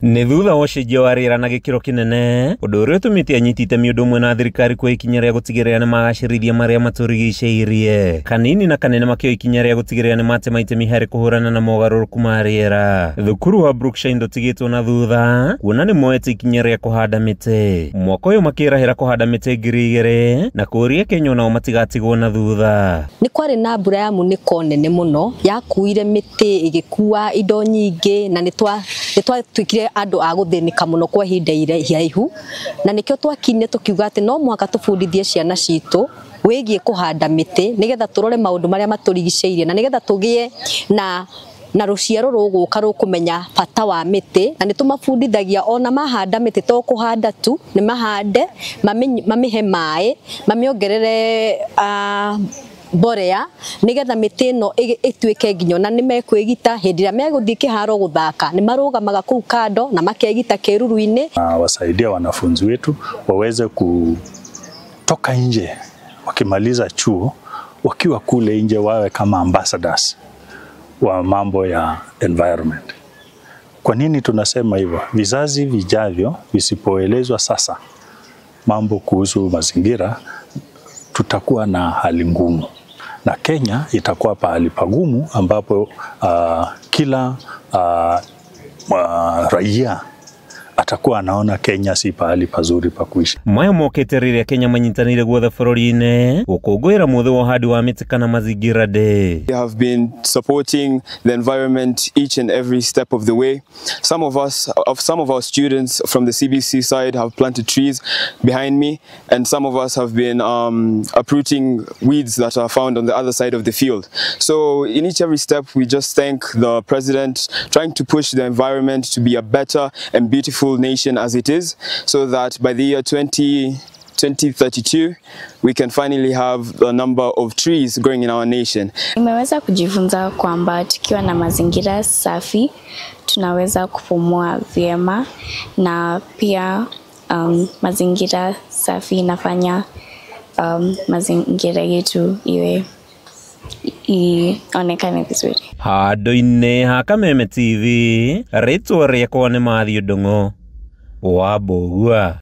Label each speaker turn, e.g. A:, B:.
A: Nĩ thutha wa ũcenjia wa rĩera na gĩkĩro kĩnene, ũndũ ũrĩa ũtũmĩte anyiti itemi ũndũ ũmwe na thirikari kuoya ikinya rĩa gũtigĩrĩra nĩ magacĩrithia marĩa matũrigicĩirie. Kanini na kanene makĩoya ikinya rĩa gũtigĩrĩra nĩ matema itemi harĩ kũhũrana na mogarũrũku ma rĩera. Thukuru wa Brookshire ndũtigĩtwo na thutha, kuona nĩ moete ikinya rĩa kũhanda mĩtĩ. Mwaka ũyũ makĩrahĩra kũhanda mĩtĩ 2000 na kũũria Kenya onao matigatigwo na thutha.
B: Nĩ kwarĩ na mbura ya munĩko nene mũno yakuire mĩtĩ ĩgĩkua indo nyingĩ na nĩ twatuĩkire andũ a gũthĩnĩka mũno kwa ihinda iraihu, na nĩkĩo twakinyire tũkiuga atĩ no mũhaka tũbundithie ciana citũ wĩgiĩ kũhanda mĩtĩ nĩgetha tũrore maũndũ marĩa matũrigicĩirie na nĩgetha tũgĩe na rũciaro rũgũka rũkũmenya bata wa mĩtĩ, na nĩ tũmabundithagia ona mahanda mĩtĩ to kũhanda tu, nĩ mahande mamĩhe maĩ, mamĩongerere mborea nĩgetha mĩtĩ ĩno ĩtuĩke nginya ona nĩ mekwĩgita hĩndĩ ĩrĩa megũthiĩ kĩharo gũthaka, nĩ marũgamaga kũu kando na makegita kĩruru-inĩ.
C: Wasaidia wanafunzi wetu waweze kutoka nje wakimaliza chuo, wakiwa kule nje wawe kama ambassadors wa mambo ya environment. Kwa nini tunasema hivyo? Vizazi vijavyo visipoelezwa sasa mambo kuhusu mazingira, tutakuwa na hali ngumu, na Kenya itakuwa pahali pagumu ambapo kila raia atakuwa anaona Kenya si pahali pazuri pa kuishi.
A: Maya mokete rĩrĩa Kenya manyitanĩire guothe bũrũri-inĩ gũkũngũĩra mũthĩ wa ũhandi wa mĩtĩ kana Mazingira Day.
D: We have been supporting the environment each and every step of the way. Some of us, of some of our students from the CBC side have planted trees behind me, and some of us have been uprooting weeds that are found on the other side of the field. So in each every step, we just thank the president trying to push the environment to be a better and beautiful nation as it is, so that by the year 2032 we can finally have the number of trees growing in our nation.
E: Nimeweza kujifunza kwamba tukiwa na mazingira safi tunaweza kupumua vyema, na pia mazingira safi inafanya mazingira yetu iwe ionekane vizuri.
A: Handũ-inĩ ha Kameme TV, rĩtwa rĩakwa nĩ Matthew Ndung'u wa Mbũgua.